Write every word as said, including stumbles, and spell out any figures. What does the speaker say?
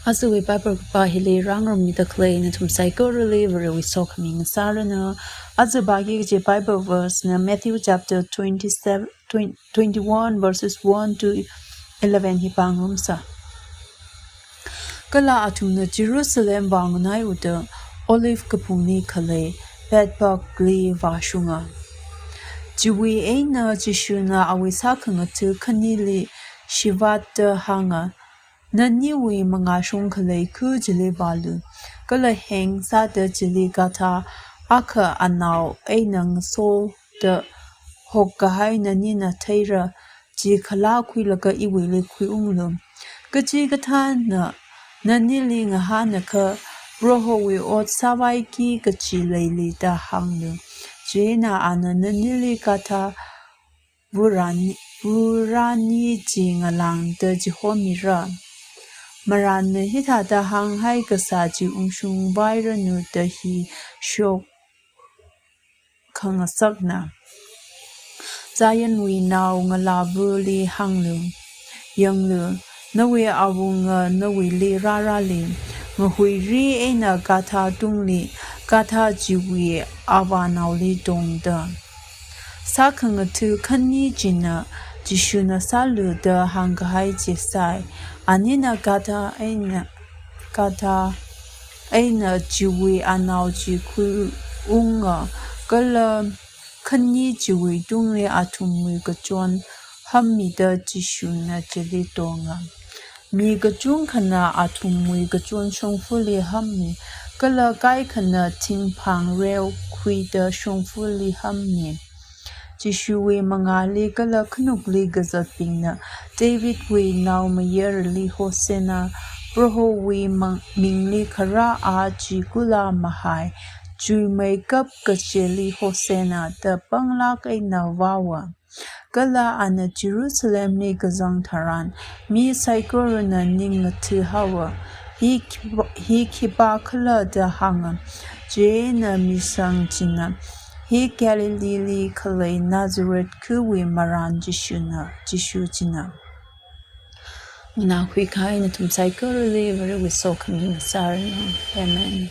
Ajawui Bible kapā hili rāngarumda khalei nathum saikorali Varewui sokhami ngasāranu. Aja pāki kaji Bible verse na Matthew chapter twenty-seven, twenty, twenty-one verses one to eleven hi pāngarumsa. Kala athumna Jerusalem vānganaiuda Olive kaphungli khalei Bethphageli vāshunga. Chiwui eina Jishuna awui sākhangatha khanili shivatta hānga, Naniwui mangāshong khalei kha chili vālu, kala heng sāda chili gadha akha anao eina ngasoda hokkahai nanina theira, chi khalā khuilaga iwuili khuiunglu. Kachikathāna nanili ngahānakha, Prohowui ot sāvaiki kachi leili da hānglu. Chieina ana nanili gadha vurani, vurani chi ngalāngda chihomira. Marānna hithāda hānghai kasā chi ungshungvairanu da hi shok khangasakna. Zionwui nao ngalāvali hānglu, Yanglu, nawui awunga nawuili rārali, ngahuiri eina gadha tungli, gadha chiwui avānaoli tongda. Sākhangatha khani china Jishuna sālu da hāngkahai chi sai. Anina gadha eina, gadha eina chiwui anao chi khuiunga, kala khani chiwui tungli athumwui kachon hammida Jishuna chili tonga. Mi kachungkhana athumwui kachon shongfali hammi, kala kaikhana thingphang reo khuida shongfali hammi. Jishuwui mangāli kala khanukli kazatbingna, Davidwui naomayarali Hosanna, Prohowui mang-, mingli kharā a chi kula mahai, chuimeikap kachili Hosanna da panglāk eina vāva. Kala ana Jerusalemli kazang tharan, mi saikorana ning ngathahaowa, hi khipā, hi khipākhala da hānga. Chieina mishang china, Hi Galileeli khalei Nazareth khawui marān Jishuna, Jishu china. Nganākhui kahai nathum saikorali Varewui sokhami ngasāranu. Amen.